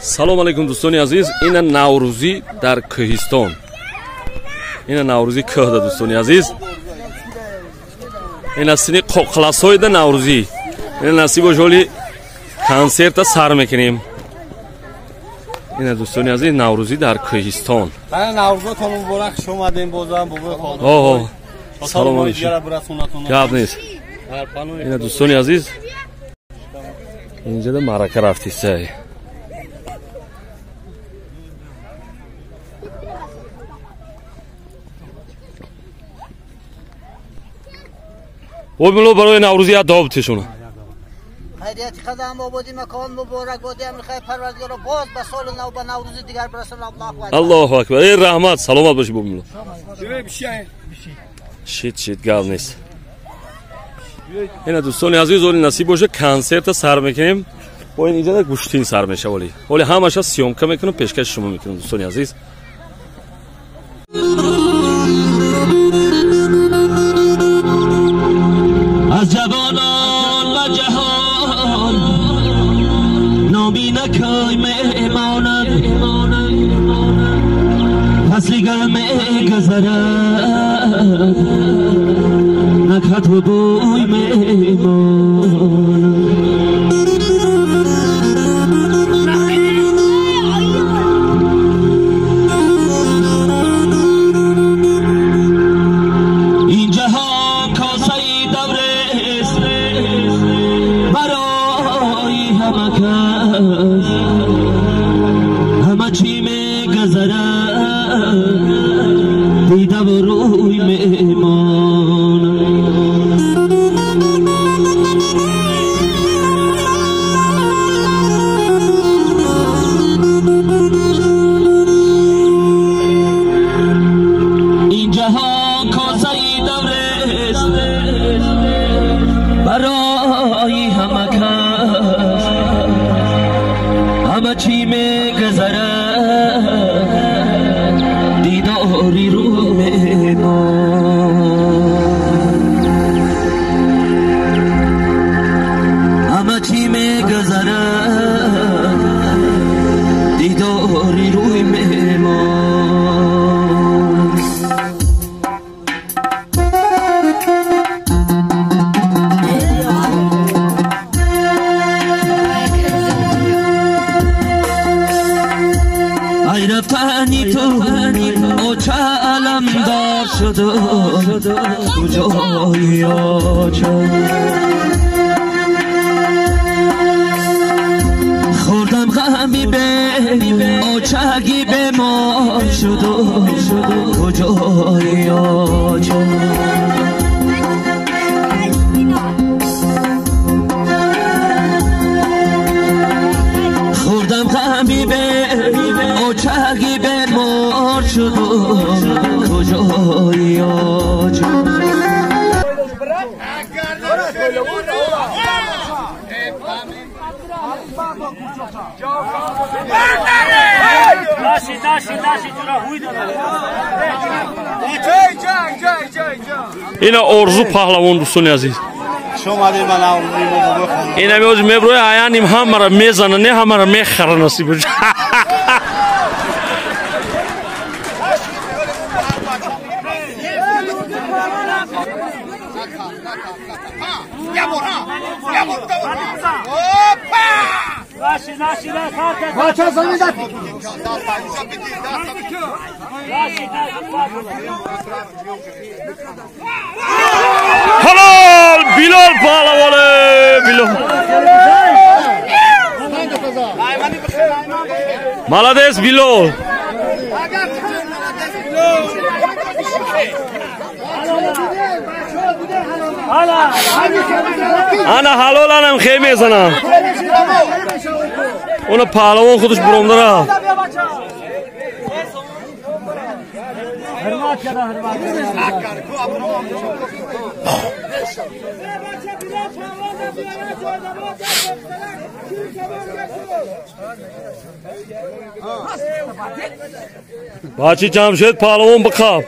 Салом алейкум дӯстони азиз, ина Наврӯзӣ дар Кӯҳистон. Ина Наврӯзӣ кӯҳда дӯстони азиз. Ина сини классҳоида Наврӯзӣ. Ина насибо жоли консерта сар мекунем. Ина дӯстони азиз Наврӯзӣ дар Кӯҳистон. Наврӯзатон муборак, хуш омадем бозам бобои холдон. Салом алейкум. Гап нест. Ина дӯстони азиз, инҷода маърака рафтисай. Ой мулло барои Наврӯзӣ як дуо битешона. Хайрияти қадам ободи макон муборак боди, амри хайр парвардигоро боз ба соли нав ба Наврӯзи дигар бирасон. Аллоҳу акбар. Аллоҳу акбар. Эй раҳмат, саломат бошӣ бо мулло. Шит шит гап нест. Ина дӯстони азиз, оли насиб боша консерта сар мекунем. Бо ин инҷода гӯштин сар мешава оли. Оли ҳамаша съёмка мекунам, пешкаши шумо мекунам дӯстони азиз. از جوانان و جهان نامی نکای مهمانم، فصلی گرم گذرد نکهت و بوی مهمان. خوردم غمی به آچگی به ما شد کجایی آچه، خوردم غمی به آچگی به ما شد کجایی آچه. Ина Орзу паҳлавон дӯстони азиз. Ина меоз меброи аяним ҳамара мезана, не ҳамара мехара насиб. Halol Bilol паҳлавоне Билол. Молодец Билол. Ана ҳалол анам хел мезанам. Она паҳлавон худаш буромда рафт. Бачи Ҷамшед паҳлавон биқаб.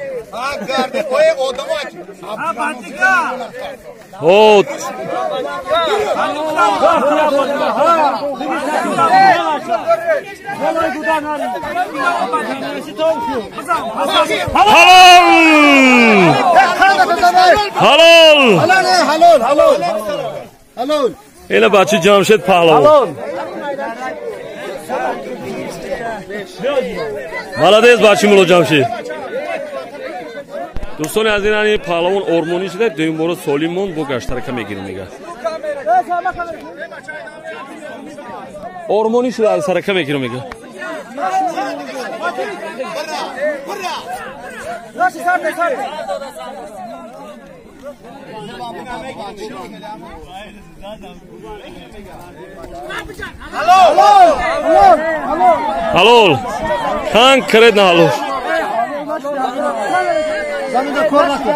Ҳалол! Ҳалол! Ҳалол, ҳалол, ҳалол. Ина бачи Ҷамшед паҳлавон. Молодец бачи мулло Ҷамшед. Дӯстони азиз, ани паҳлавон ормонӣ шуда, дуюм бора солим монд, бо гаштарака мегирем мега. Ормонӣ шуда, аз сарака мегирем мега. Ҳалол! Конкретно ҳалол. Заминда кор накун.